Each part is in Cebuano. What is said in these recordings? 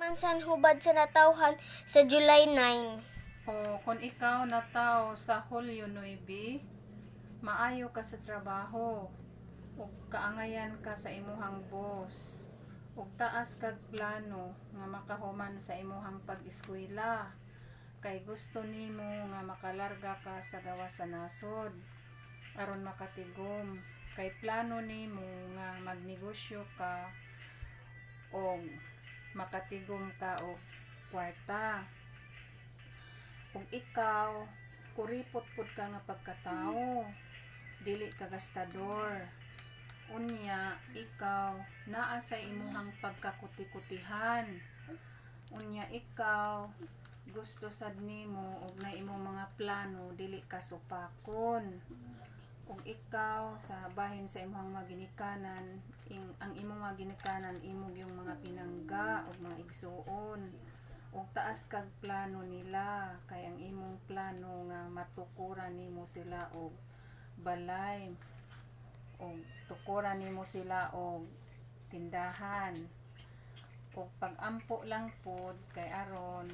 Man san hubad sa natawhan sa July 9? O kung ikaw nataw sa Hulyo 9, maayo ka sa trabaho ug kaangayan ka sa imuhang boss ug taas kag plano nga makahuman sa imuhang pag-eskwela kay gusto nimo nga makalarga ka sa gawas sa nasod aron makatigom, kay plano nimo nga magnegosyo ka og makatigom ka og kwarta. Ug ikaw, kuripot pud ka nga pagkatao, dili ka gastador. Unya ikaw, naa sa imuhang pagkakuti-kutihan. Unya ikaw, gusto sad nimo og na imong mga plano, dili ka supakon. Ug ikaw, sa bahin sa imong mga ginikanan, ang imong mga ginikanan imo yung mga pinangga ug mga igsuon, ug taas kag plano nila kay ang imong plano nga matukuran nimo sila og balay og tukuran nimo sila og tindahan. Ug pag-ampo lang pod kay aron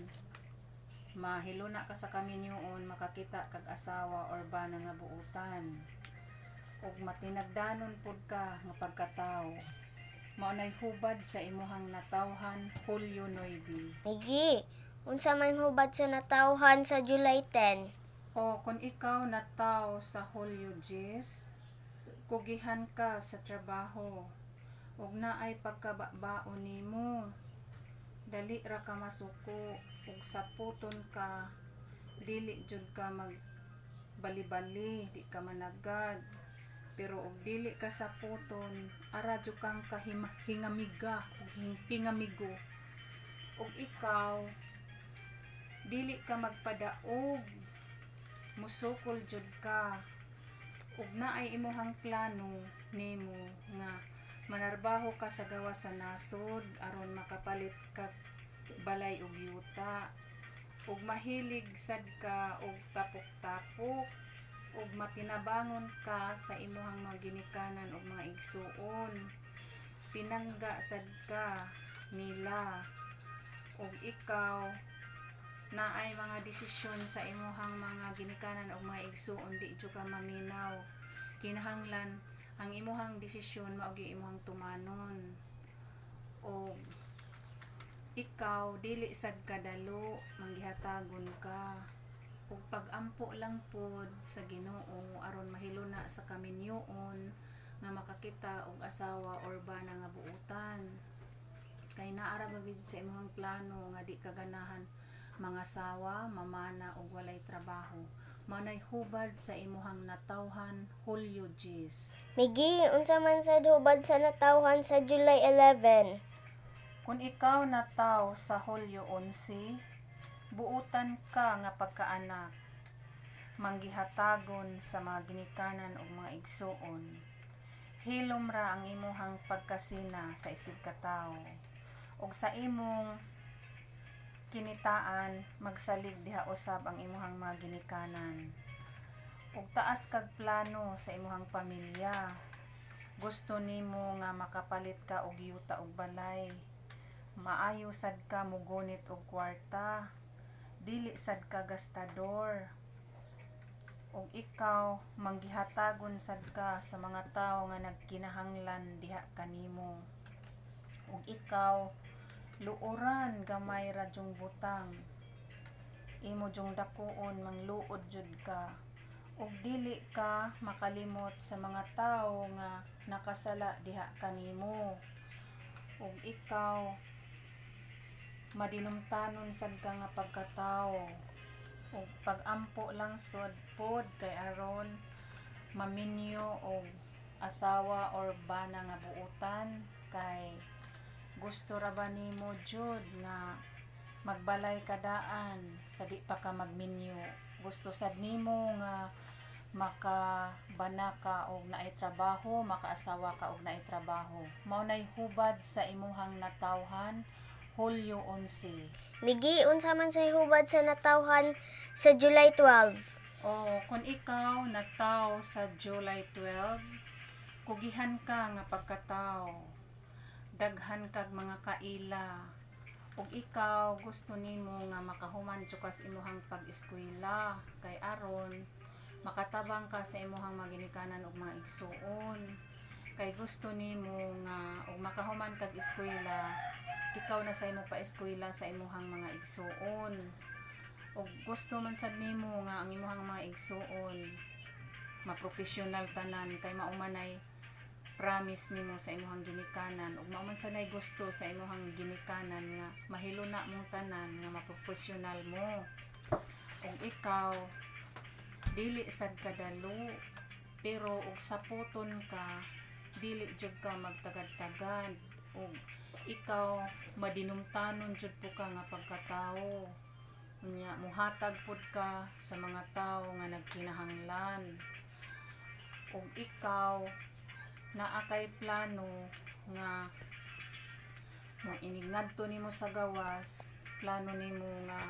mahiluna ka sa kaminyoon, makakita kag asawa or bana nga buotan, ug matinagdanon pod ka nga pagkatawo. Mao nay hubad sa imuhang natawhan Hulyo 9. Migi, unsa man hubad sa natawhan sa July 10? O kung ikaw nataw sa Hulyo 10, kugihan ka sa trabaho ug naay pagkababaon nimo. Dali ra ka masuko ug saputon ka, dili jud ka mag bali-bali, di ka managad. Pero og dili ka saputon, ara jud kang kahingamiga ug hingamigo. Ug ikaw, dili ka magpadaog, musukol jud ka ug naay imuhang plano nimo nga manarbaho ka sa gawas sa nasod aron makapalit kag balay ug yuta, ug mahilig sad ka og tapok-tapok, ug matinabangon ka sa imuhang mga ginikanan ug mga igsuon. Pinangga sad ka nila. Ug ikaw, naay mga desisyon sa imuhang mga ginikanan ug mga igsuon, di jud ka maminaw. Kinahanglan ang imuhang desisyon mao gyud imuhang tumanon. Og ikaw, dili sad kadalo, manggihatagon ka. Ug pag-ampo lang pod sa Ginoo aron mahiluna sa kaminyoon nga makakita og asawa or bana nga buotan kay naa ra ba gyud sa imong plano nga di ka ganahan mangasawa, mamana og walay trabaho. Mao nay hubad sa imuhang natawhan Hulyo 10. Migi, unsa man sad hubad sa natawhan sa July 11? Kung ikaw nataw sa Hulyo 11, buotan ka nga pagkaanak, manggihatagon sa mga ginikanan ug mga igsuon. Hilom ra ang imuhang pagkasina sa isig katawo. Ug sa imong kinitaan, magsalig diha usab ang imuhang mga ginikanan. Ug taas kag plano sa imuhang pamilya. Gusto nimo nga makapalit ka og yuta ug balay. Maayo sad ka mogunit og kwarta. Dili sad ka gastador. Ug ikaw, manggihatagon sad ka sa mga tawo nga nagkinahanglan diha kanimo. Ug ikaw, luoran gamay ra jung butang. Imo jung dakuon, mangluod jud ka. Ug dili ka makalimot sa mga tawo nga nakasala diha kanimo. Ug ikaw, madinumtanon sad ka nga pagkatawo. Ug pag-ampo lang sad pod kay aron maminyo og asawa or bana nga buotan kay gusto ra ba nimo jud nga magbalay ka daan sa di pa ka magminyo. Gusto sad nimo nga makabana ka og naay trabaho, makaasawa ka og naay trabaho. Mao nay hubad sa imuhang natawhan Hulyo 11. Migi, unsa man say hubad sa natawhan sa July 12? O kung ikaw nataw sa July 12, kugihan ka nga pagkatawo. Daghan kag mga kaila. Ug ikaw gusto nimo nga makahuman jud ka sa imong pag-eskwela kay aron makatabang ka sa imong mga ginikanan ug mga igsuon. Kay gusto nimo nga ug makahuman kag eskwela, ikaw na say mopa-eskwela sa imong mga igsuon. Ug gusto man sad nimo nga ang imong mga igsuon mapropesyonal tanan kay mao man ay promise nimo sa imong ginikanan ug mao man sad nay gusto sa imong ginikanan nga mahiluna mong tanan nga mapropesyonal mo. Ug ikaw dili sad kadalo, pero og saputon ka, dili jud ka magtagad-tagad. Ug ikaw madinumtanon jud po ka nga pagkatawo. Unya muhatag pud ka sa mga tawo nga nagkinahanglan. Ug ikaw naa kay plano nga mo inig ngadto nimo sa gawas, plano nimo nga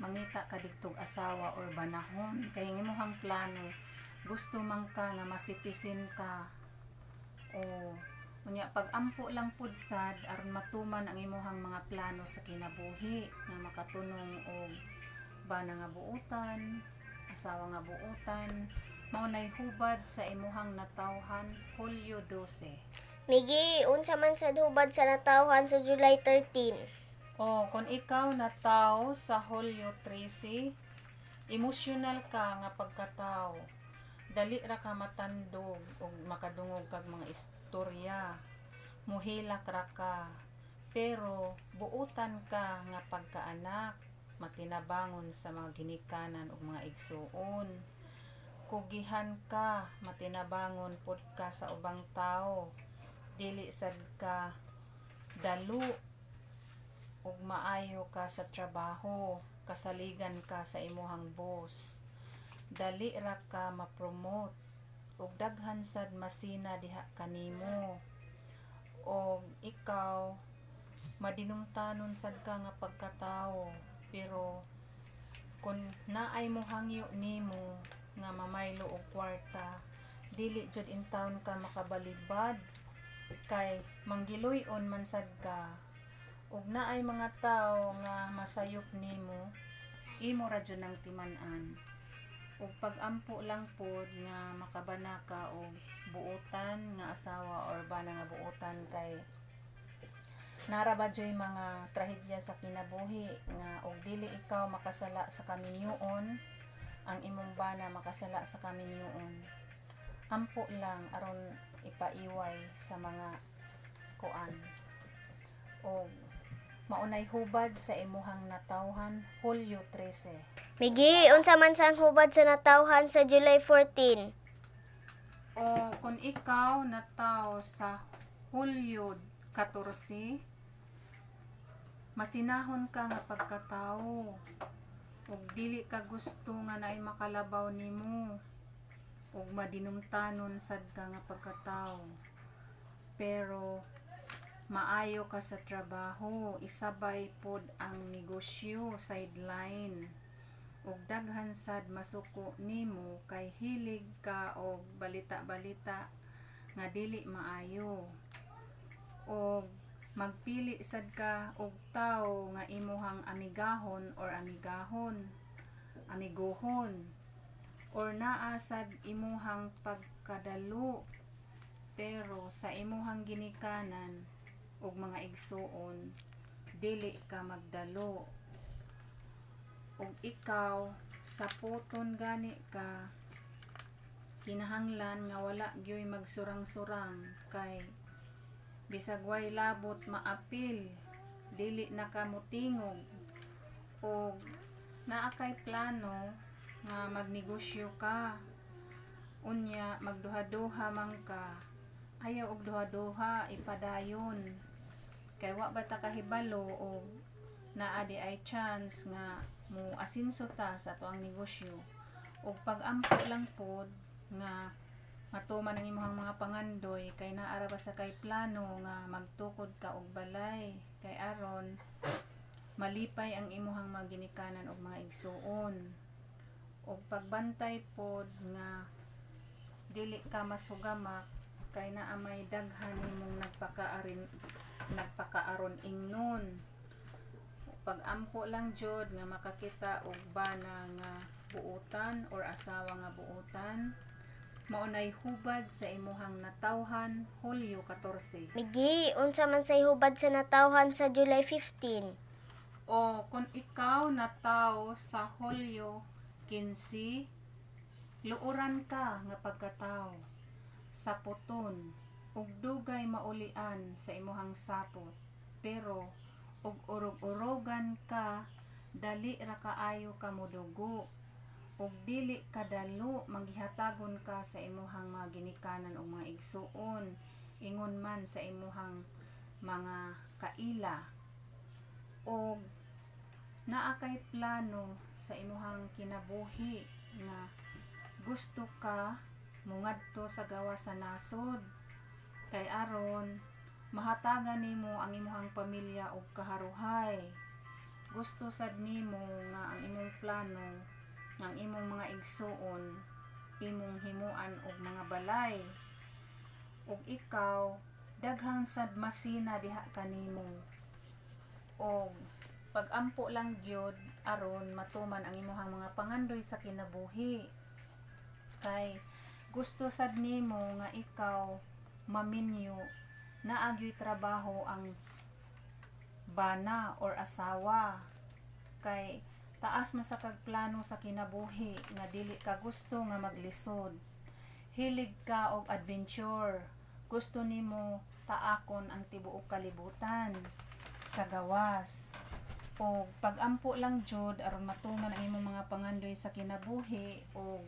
mangita ka didtog asawa or banahon kay ang imong plano, gusto man ka nga ma-citizen ka. O unya pag-ampo lang pud sad aron matuman ang imong mga plano sa kinabuhi nga makatunong og bana nga buotan, asawa nga buotan. Mao nay hubad sa imuhang natawhan Hulyo 12. Migi, unsa man sad hubad sa natawhan sa July 13? O kung ikaw nataw sa Hulyo 13, emosyonal ka nga pagkatawo. Dali ra ka matandog ug makadungog kag mga istorya. Muhilak ra ka. Pero buotan ka nga pagkaanak, matinabangon sa mga ginikanan ug mga igsuon. Kugihan ka, matinabangon pud ka sa ubang tawo. Dili sad ka dalo ug maayo ka sa trabaho, kasaligan ka sa imuhang boss. Dali ra ka ma-promote ug daghan sad masina diha kanimo. Og ikaw madinumtanon sad ka nga pagkatawo, pero kun naay mohangyo nimo nga mamaylo og kwarta, dili jud intawon ka makabalibad kay manggiluy-on man sad ka. Ug naay mga tawo nga masayop nimo, imo ra jud nang timan-an. Ug pag-ampo lang pod nga makabana ka og buotan nga asawa or bana nga buotan kay nara ba juy mga trahedya sa kinabuhi nga og dili ikaw makasala sa kaminyoon, ang imong bana makasala sa kaminyoon. Ampo lang aron ipaiway sa mga kuan. Og maunay hubad sa imuhang natawhan Hulyo 13. Migi, unsa man sang hubad sa natawhan sa July 14? O kung ikaw nataw sa Hulyo 14, masinahon ka nga pagkatawo ug dili ka gusto nga naay makalabaw nimo ug madinumtanon sad ka nga pagkatawo, pero maayo ka sa trabaho, isabay pod ang negosyo sideline. Ug daghan sad masuko nimo kay hilig ka og balita-balita nga dili maayo. Og magpili sad ka og tawo nga imuhang amigahon or amigahon, amiguhon, or naa sad imuhang pagkadalo, pero sa imuhang ginikanan ug mga igsuon dili ka magdalo. Ug ikaw saputon gani ka, kinahanglan nga wala gyoy magsurang-surang kay bisag way labot maapil, dili na ka motingog. Og naa kay plano nga magnegosyo ka, unya magduha-duha man ka, ayaw og duha-duha, ipadayon kay wa ba ta kahibalo og naa di ay chance nga mo asinso ta sa atoang negosyo. Ug pag-ampo lang pod nga matuman ang imong mga pangandoy kay naa ra ba sa kay plano nga magtukod ka og balay kay aron malipay ang imuhang mga ginikanan ug mga igsuon. Ug pagbantay pod nga dili ka masugamak kay naa may daghan nimong nagpakaaron ingnon. Pag-ampo lang jud nga makakita og bana nga buotan or asawa nga buotan, mao nay hubad sa imuhang natawhan Hulyo 14. Migi, unsa man say hubad sa natawhan sa July 15? O kung ikaw nataw sa Hulyo 15, luoran ka nga pagkatawo, sapoton, ug dugay maulian sa imuhang sapot, pero ug urog-urogan ka, dali ra kaayo ka modugo ug dili kadalo manggihatagon ka sa imuhang mga ginikanan ug mga igsuon, ingon man sa imuhang mga kaila, og naa kay plano sa imuhang kinabuhi nga gusto ka mongadto sa gawas sa nasod kay aron mahatagan nimo ang imuhang pamilya og kaharuhay. Gusto sad nimo nga ang imong plano nga ang imong mga igsuon imong himuan og mga balay, ug ikaw daghan sad masina diha kanimo, og pag-ampo lang gyud aron matuman ang imuhang mga pangandoy sa kinabuhi, kay gusto sad nimo nga ikaw maminyo, naa gyoy trabaho ang bana or asawa, kay taas man sa kag plano sa kinabuhi nga dili ka gusto nga maglisod. Hilig ka og adventure, gusto nimo taakon ang tibuok kalibutan sa gawas, og pag-ampo lang jud aron matuman ang imong mga pangandoy sa kinabuhi, og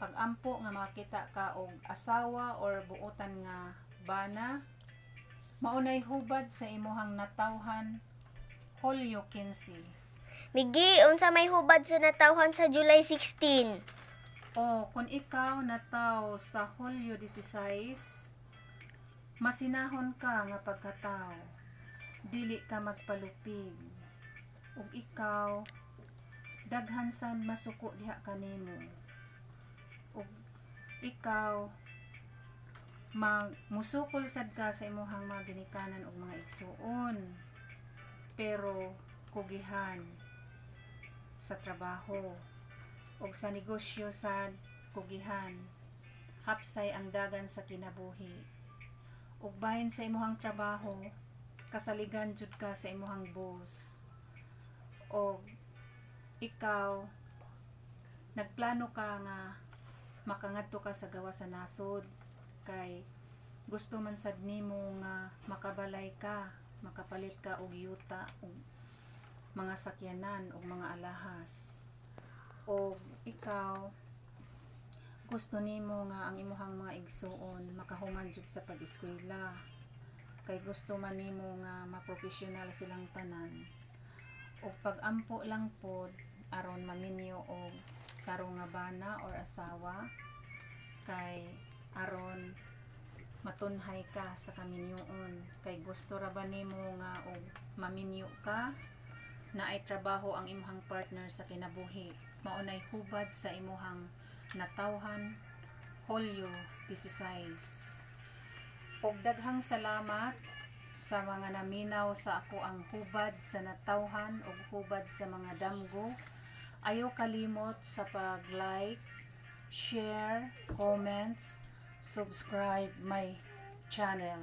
pag-ampo nga makita ka og asawa or buotan nga bana, mao nay hubad sa imuhang natawhan Hulyo 15. Migi, unsa may hubad sa natawhan sa July 16? O kung ikaw nataw sa Hulyo 16, masinahon ka nga pagkatawo, dili ka magpalupig, ug ikaw daghan sad masuko diha kanimo, ug ikaw mag musukol sad ka sa imuhang mga ginikanan ug mga igsuon, pero kugihan sa trabaho ug sa negosyo sad kugihan, hapsay ang dagan sa kinabuhi, ug bahin sa imuhang trabaho, kasaligan jud ka sa imuhang boss, og ikaw nagplano ka nga makangadto ka sa gawas sa nasod kay gusto man sad nimo nga makabalay ka, makapalit ka og yuta ug mga sakyanan ug mga alahas, og ikaw gusto nimo nga ang imuhang mga igsuon makahuman jud sa pag-eskwela kay gusto man nimo nga mapropesyonal silang tanan, ug pag-ampo lang pod aron maminyo og tarong nga bana or asawa kay aron matunhay ka sa kaminyoon, kay gusto ra ba nimo nga og maminyo ka, naay trabaho ang imuhang partner sa kinabuhi. Mao nay hubad sa imuhang natawhan Hulyo 16. Og daghang salamat sa mga naminaw sa akoang hubad sa natawhan ug hubad sa mga damgo. Ayaw kalimot sa pag-like, share, comments, subscribe my channel.